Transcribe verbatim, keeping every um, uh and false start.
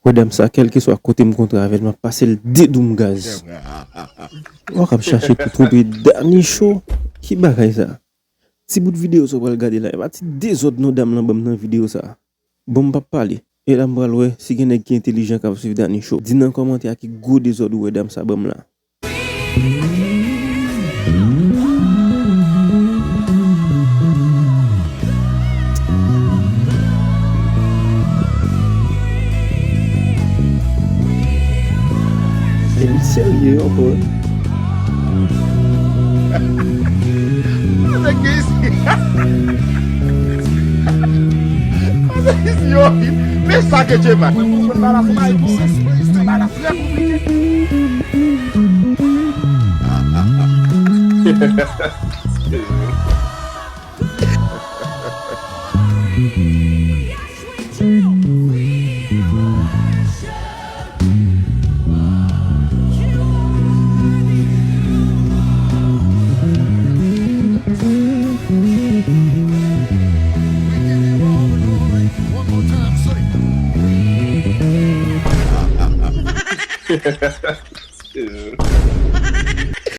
Wè dam sa, kèlkeswa kote m kontre avè l, m ap pase l de doum gaz. Ou k ap chache pou twonpe Dany Show? Ki bagay sa? Ti bout videyo sa w pral gade la, e pa ti dezòd non dam lan ban m nan videyo sa. Bon, m p ap pale. E la m pral wè si gen nèg ki entelijan k ap swiv Dany Show. Di nan kòmantè a ki gwo dezòd ou wè dam sa ban m la. E li serye ankò. Mwen te gen isi. Mwen te gen isi yo. Men sa ke Dye bay. Mwen konprann bagay la, se bagay ki senp, se bagay la trè konplike.